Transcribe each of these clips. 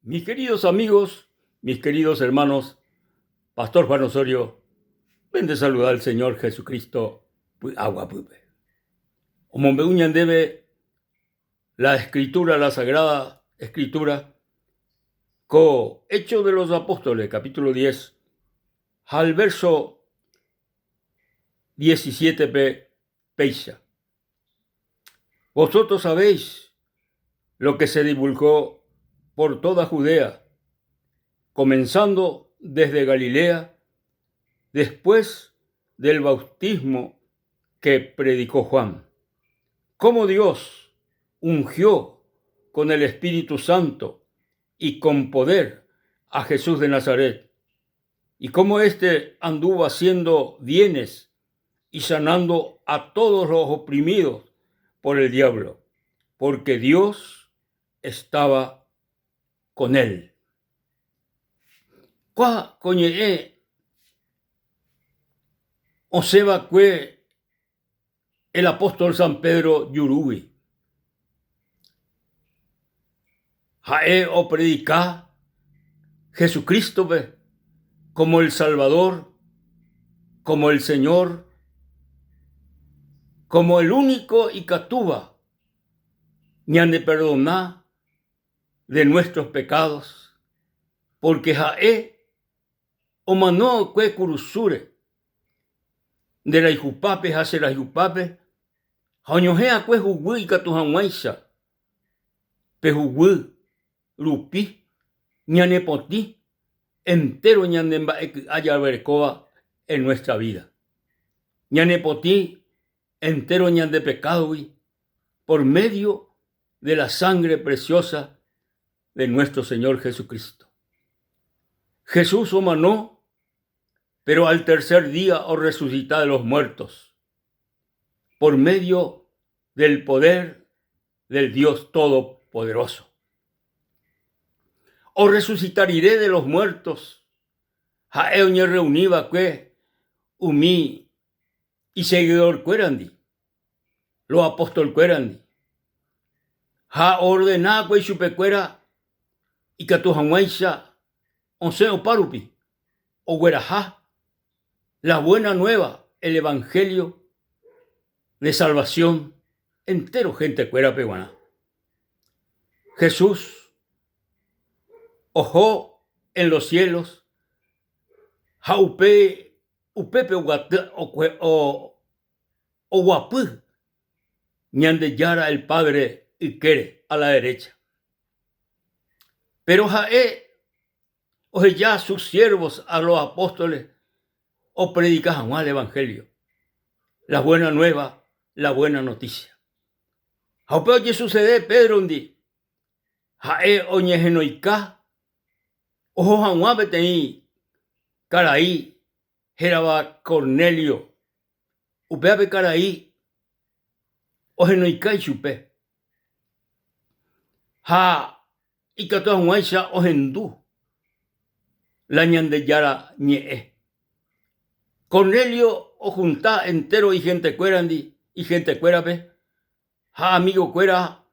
Mis queridos amigos, mis queridos hermanos, Pastor Juan Osorio, pende saluda el Señor Jesucristo py'aguapýpe. Omombe'u ñandéve la Escritura, la Sagrada Escritura, ko Hechos de los Apóstoles, capítulo 10, ha el verso 17-pe péicha. Vosotros sabéis lo que se divulgó por toda Judea, comenzando desde Galilea, después del bautismo que predicó Juan. Cómo Dios ungió con el Espíritu Santo y con poder a Jesús de Nazaret, y cómo éste anduvo haciendo bienes y sanando a todos los oprimidos por el diablo, porque Dios estaba con él. Kóa ko ñe'ẽ osẽ va'ekue el apóstol San Pedro jurúgui. Ha'e opredika Jesucrístope como el Salvador, como el Señor, como el único ikatúva ñaneperdona de nuestros pecados, porque ha'e omano va'ekue kurusúre, nde rayhupápe ha che rayhupápe, ha oñohẽ va'ekue huguy ikatu hag̃uáicha pe huguy rupi ñanepotĩ entéro ñane mba'eky'a jaguerekóva en nuestra vida. Ñanepotĩ entéro ñande pekádogui por medio de la sangre preciosa de nuestro Señor Jesucristo. Jesús omano, pero al tercer día orresucita de los muertos por medio del poder del Dios Todopoderoso. Orresucita rire de los muertos, ha'e oñerreuni va'ekue umi iseguidorkuérandi, los apostolkuérandi, ha oordena va'ekue ichupekuéra ikatu hag̃uáicha osẽ opárupi ogueraha la buena nueva, el evangelio de salvación entéro hentekuérape g̃uarã. Jesús oho en los cielos ha upe upépe oguapy Ñandejára el Padre ykére, a la derecha. Péro ha'e oheja sus siervos a los apóstoles opredika hag̃ua el Evangelio, la buena nueva, la buena noticia. Ha upe ojesucede Pédrondi, ha'e oñehenoika oho hag̃ua peteĩ karai hérava Cornelio. Upéva pe karai ohenoika ichupe ha ikatu hag̃uáicha ohendu la Ñandejára ñe'ẽ. Cornelio ohunta entéro ihentekuérandi, ihentekuérape ha amigokuéra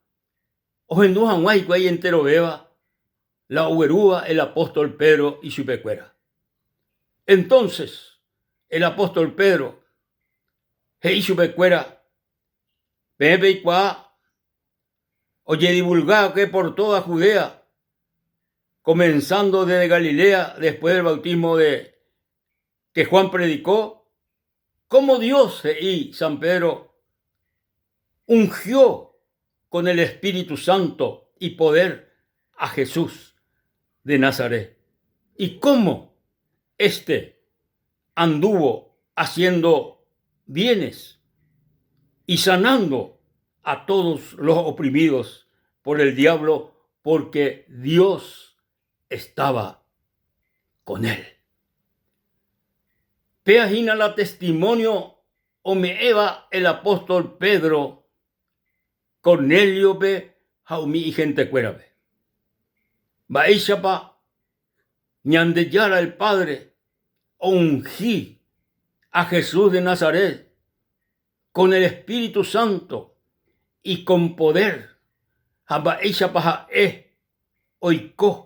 ohendu hag̃ua hikuái enterovéva la oguerúva el apóstol Pedro ichupekuéra. Entonces, el apóstol Pedro he'i chupekuéra, Peẽ peikuaa ojedivulga va'ekue por toda Judea, comenzando desde Galilea después del bautismo de que Juan predicó, cómo Dios, he'i San Pedro, ungió con el Espíritu Santo y poder a Jesús de Nazaret, y cómo éste anduvo haciendo bienes y sanando a todos los oprimidos por el diablo, porque Dios estaba con él. Péa hína la testimonio ome'ẽva el apóstol Pedro Cornéliope ha umi ihentekuérape. Mba'éichapa Ñandejára el Padre oungi a Jesús de Nazaret con el Espíritu Santo y con poder ha mba'éichapa ha'e oiko.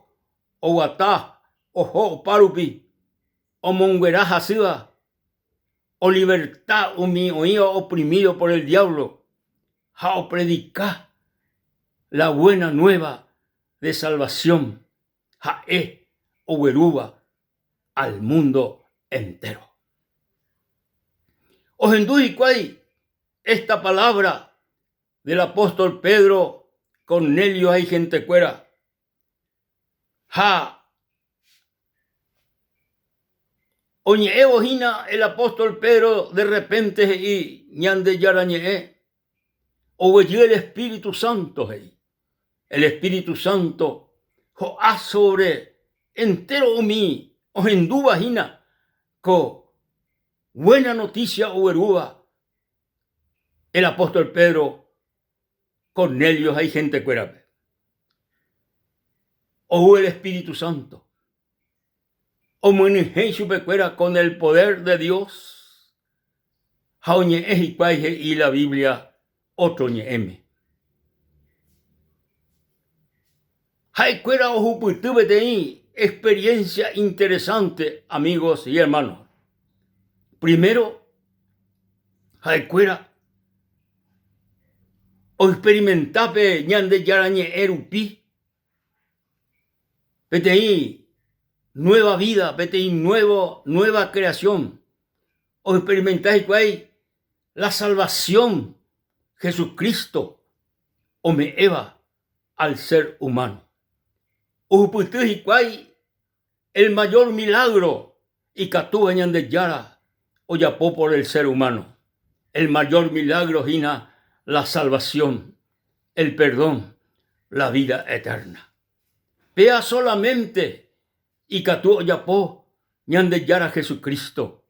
Oguata oho opárupi omonguera hasýva, oliberta umi oĩva oprimido por el diablo ha opredika la buena nueva de salvación ha'e oguerúva al mundo entero. Ohendu hikuái esta palabra del apóstol Pedro, Cornelio ha igentekuéra Ha oñe'ẽvo hína el apóstol Pedro de repente he'i Ñandejára ñe'ẽ, oguejy el Espíritu Santo, he'i. El Espíritu Santo ho'a sobre entero umi ohendúva hína ko buena noticia oguerúva el apóstol Pedro Cornelio ha ihentekuérape. Ou el Espíritu Santo, omyenyhẽ ichupekuéra con el poder de Dios ha oñe'ẽ hikuái he'i la Biblia ótro ñe'ẽme. Ha'ekuéra ohupyty peteĩ experiencia interesante, amigos y hermanos. Primero, ha'ekuéra oexperimenta pe Ñandejára Ñe'ẽ rupi peteĩ nueva vida, peteĩ nuevo, nueva creación. Oexperimenta hikuái la salvación Jesucristo ome'ẽva al ser humano. Ohupyty hikuái el mayor milagro ikatúva Ñandejára ojapo por el ser humano. El mayor milagro hína la salvación, el perdón, la vida eterna. Péa solamente ikatu ojapo Ñandejára Jesucristo,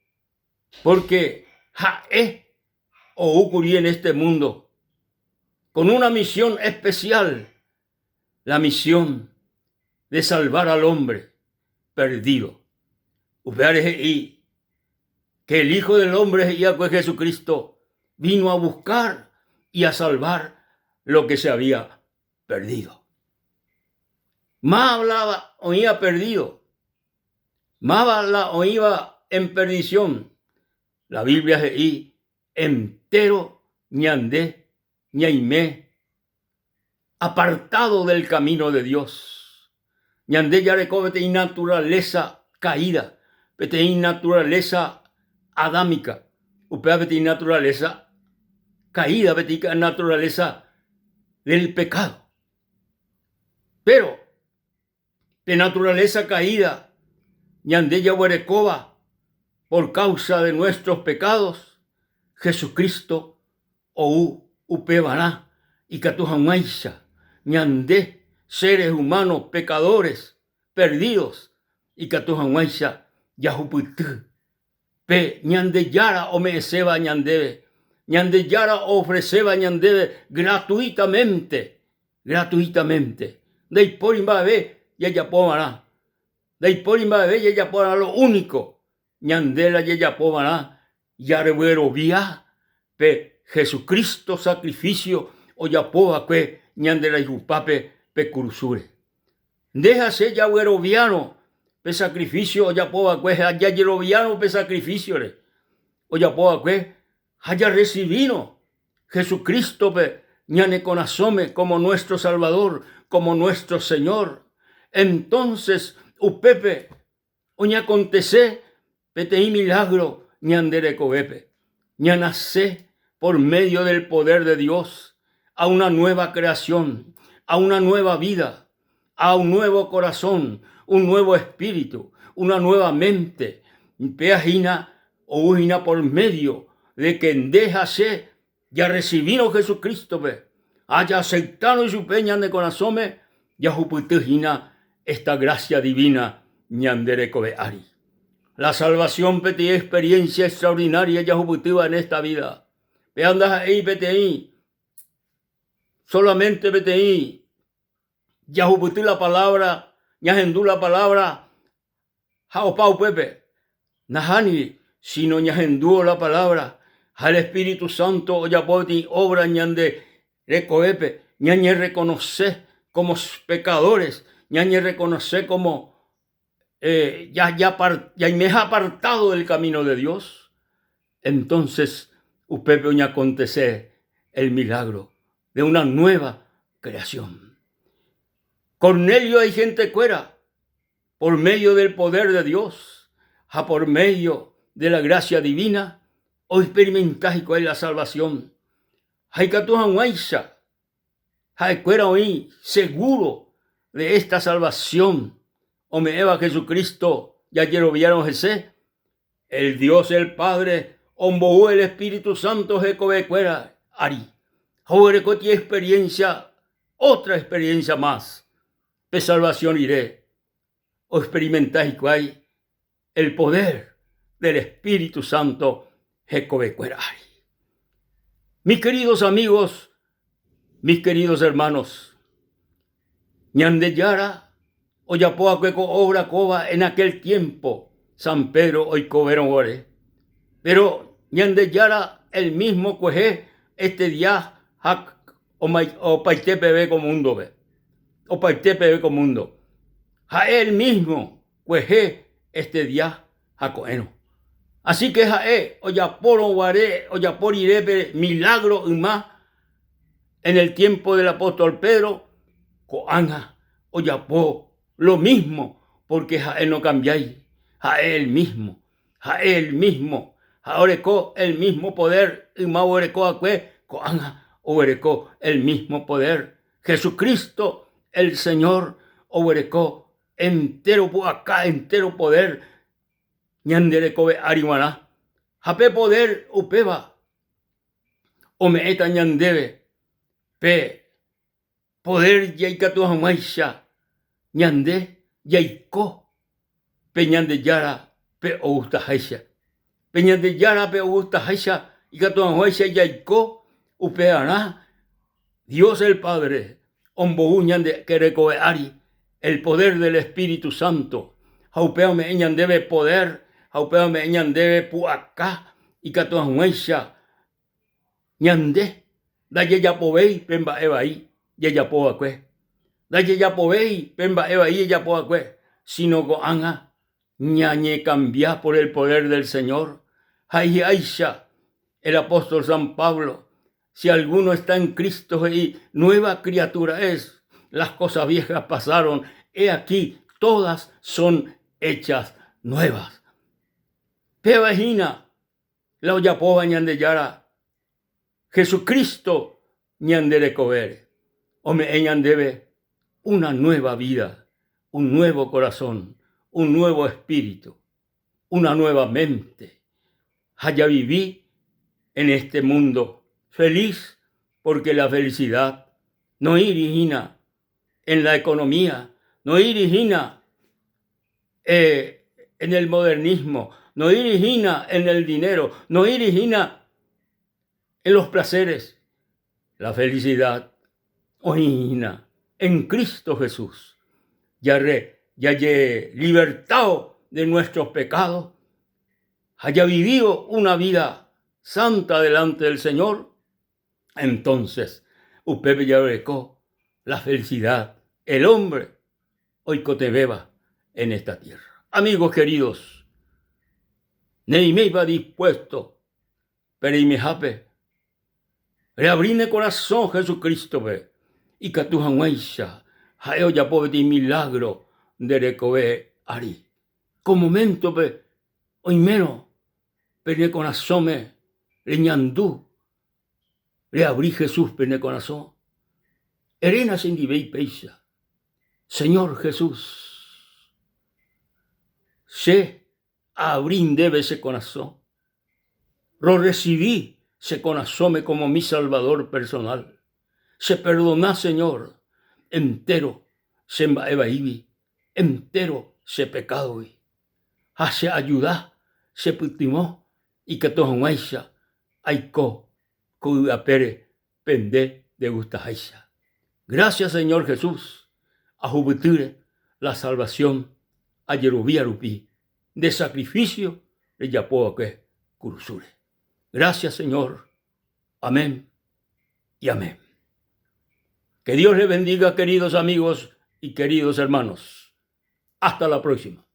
porque ha'e oúkuri en este mundo con una misión especial, la misión de salvar al hombre perdido. Upévare he'i que el Hijo del Hombre he'i va'ekue Jesucristo vino a buscar y a salvar lo que se había perdido. Máva la oĩva perdido, máva la oĩva en perdición. La Biblia he'i entero ñande ñaime apartado del camino de Dios. Ñande jareko peteĩ naturaleza caída, peteĩ naturaleza adámica, upéva peteĩ naturaleza caída, peteĩ naturaleza del pecado. Pero pe naturaleza caída ñande jaguerekóva por causa de nuestros pecados, Jesucristo ou upevarã ikatu hag̃uáicha ñande seres humanos pecadores perdidos ikatu hag̃uáicha jahupyty pe Ñandejára ome'ẽséva ñandéve, Ñandejára oofreséva ñandéve gratuitamente, gratuitamente. Ndaipóri mba'eve jajapova'erã, ndaipóri mba'eve jajapova'erã lo único ñande la jajapova'erã jareguerovia pe Jesucristo sacrificio ojapova'ekue ñande rayhupápe pe kurusúre. Nde ha che jagueroviárõ pe sacrificio ojapova'ekue ha jajeroviárõ pe sacrificio-re ojapova'ekue ha jarrecibírõ Jesucristo-pe ñane korasõme como nuestro Salvador, como nuestro Señor, entonces upépe Oñeakontese peteĩ milágro ñande rekovépe, ñanase por medio del poder de Dios a una nueva creación, a una nueva vida, a un nuevo corazón, un nuevo espíritu, una nueva mente. Péa hína ou hína por medio de que nde ha che jarrecibírõ Jesucristo-pe ha jaaceptárõ ichupe ñane korasõme jahupyty hína esta gracia divina ñande rekove ári. La salvación peteĩ experiencia extraordinaria jahupytýva en esta vida. Péa ndaha'éi peteĩ solamente peteĩ jahupyty la palabra, ñahendu la palabra ha opa upépe. Nahániri, sino ñahendúvo la palabra ha el Espíritu Santo ojapo peteĩ obra ñande rekovépe, ñañerrekonose como pecadores, ñañerrekonose como jaimeha apartado del camino de Dios, entonces upépe oñakontese el milagro de una nueva creación. Cornelio ha ihentekuéra, por medio del poder de Dios ha por medio de la gracia divina, oexperimenta hikuái la salvación ha ikatu hag̃uáicha Ha'ekuéra oĩ seguro de esta salvación ome'ẽva Jesucristo jajeroviárõ hese, el Dios el Padre ombou el Espíritu Santo hekovekuéra ári ha oguerekóti experiencia, otra experiencia más pe salvación rire oexperimenta hikuái el poder del Espíritu Santo hekovekuéra ári. Mis queridos amigos, mis queridos hermanos, Ñandejára ojapo va'ekue ko obra kóva en aquel tiempo San Pedro oikovérõ guare. Pero Ñandejára el mismo kuehe este día ha opaite peve ko mundo-pe. Opaite peve ko mundo. Ha'e el mismo kuehe este día ha ko'ẽrõ. Así que ha'e ojapórõ guare, ojapo rire pe milagro yma en el tiempo del apóstol Pedro, ko'ág̃a ojapo lo mismo porque ha'e nokambiái, ha'e el mismo, ha'e el mismo, ha oreko el mismo poder yma oguereko va'ekue, ko'ág̃a oguereko el mismo poder. Jesucristo el Señor oguereko Entéro pu'aka, entéro poder ñande rekove ári g̃uarã, ha pe poder upéva ome'ẽta ñandéve pe poder jaikatu hag̃uáicha ñande jaiko pe Ñandejára pe ogustaháicha. Pe Ñandejára pe ogustaháicha ikatu hag̃uáicha jaiko upearã Dios el Padre ombou ñande rekove ári el poder del Espíritu Santo ha upéva ome'ẽ ñandéve poder ha upéva ome'ẽ ñandéve pu'aka ikatu hag̃uáicha ñande ndajejapovéi pe mba'e vai jajapo va'ekue, ndajejapovéi pe mba'e vai jajapo va'ekue, sino ko'ág̃a ñañekambia por el poder del Señor ha hi'áicha el apóstol San Pablo, si alguno está en Cristo he'i, nueva criatura es, las cosas viejas pasaron, he aquí todas son hechas nuevas. Péva hína la ojapóva Ñandejára Jesucristo ñande rekovére, ome'ẽ ñandéve una nueva vida, un nuevo corazón, un nuevo espíritu, una nueva mente, ha javivi en este mundo feliz, porque la felicidad noĩri hína en la economía, noĩri hína en el modernismo, noĩri hína en el dinero, noĩri hína en los placeres. La felicidad oĩ hína en Cristo Jesús. Jarre jajelibertao de nuestros pecados ha javivívo una vida santa delante del Señor, entonces upépe jaguereko la felicidad el hombre oikotevẽva en esta tierra. Amigos queridos, neiméipa dispuesto Pe reimehápe, reavri ne korasõ Jesucristo-pe ikatu hag̃uáicha ha'e ojapo peteĩ milágro nde rekove ári. Ko moméntope oimérõ pe ne korasõme reñandu reavri Jesús-pe ne korasõ, eréna chendivéi péicha, Señor Jesús, che Aavri ndéve che korasõ. Rorresivi che korasõme como mi Salvador personal. Cheperdona, Señor, entéro che mba'e vaígui, entéro che pekádogui. Ha cheajuda, chepytyvõ ikatu hag̃uáicha aiko ko yvy apére pe nde ndegustaháicha. Gracias Señor Jesús ahupytýre la salvación ajerovia rupi nde sacrificio rejapo va'ekue kurusúre. Gracias Señor. Amén y amén. Que Dios les bendiga queridos amigos. y queridos hermanos. Hasta la próxima.